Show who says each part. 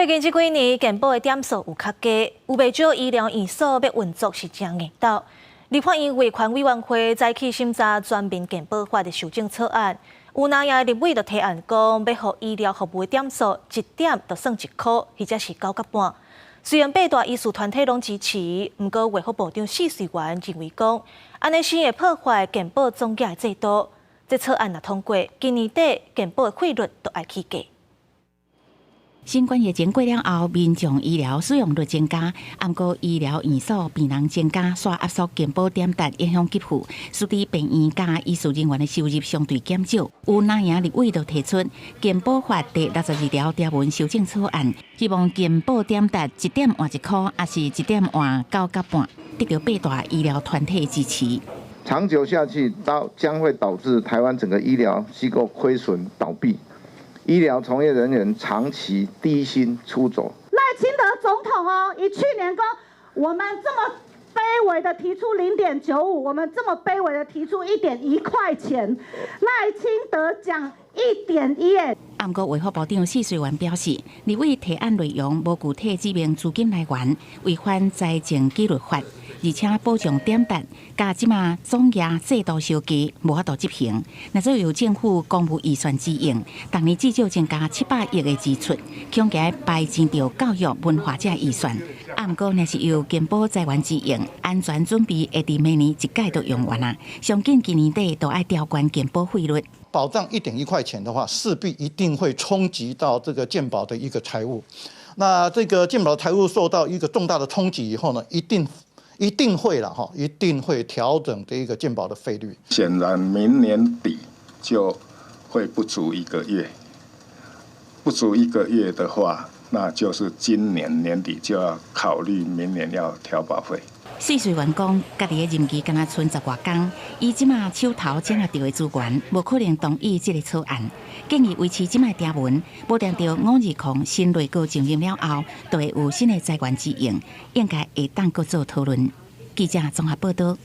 Speaker 1: 最近這幾年健保的點數有較低，有袂少醫療院所欲運作是誠硬鬥。立法院衛權委員會早起審查全民健保法的修正草案，有藍營的立委就提案講，欲予醫療服務的點數一點就算一箍，或者是九角半。雖然八大醫師團體攏支持，毋過衛福部長許瑞元認為講，按呢是會破壞健保總額的制度。這草案若通過，今年底健保的費率就愛起價。
Speaker 2: 新冠疫情過了後，民眾醫療使用率增加，毋過醫療院所病人增加，煞壓縮健保點值影響給付，使得病院佮醫事人員的收入相對減少。有藍營立委就提出健保法第六十二條條文修正草案，希望健保點值一點換一箍，抑是一點換九角半，得到八大醫療團體支持。
Speaker 3: 長久下去，到將會導致台灣整個醫療機構虧損倒閉。醫療從業人員長期低薪出走。
Speaker 4: 賴清德總統哦，伊去年講，我們這麼卑微的提出0.95，我們這麼卑微的提出1.1塊錢，賴清德講1.1。
Speaker 2: 毋過衛福部長許瑞元表示，立委提案內容無具體指明資金來源，違反財政紀律法，而且保障點值，佮這馬總額制度相加，無法度執行。若做由政府公務預算支應，逐年至少增加700億的支出，恐驚排擠著教育文化這預算。毋過若是由健保財源支應，安全準備會佇明年一屆就用完啊！上緊今年底就愛調懸健保費率。
Speaker 5: 保障1.1塊錢的話，勢必一定會衝擊到這個健保的一個財務。那這個健保財務受到一個重大的衝擊以後呢，一定一定會了哈，一定會調整這一個健保的費率。
Speaker 6: 顯然明年底就會不足一個月，不足一個月的話，那就是今年年底就要考慮明年要調保費。
Speaker 2: 許瑞元講，家己的任期敢若賰十外工，伊這馬手頭掌握著的資源，無可能同意這个草案，建議維持這馬條文，無定著520新內閣上任了後，就會有新的財源支應，應該會當閣做討論。記者綜合報道。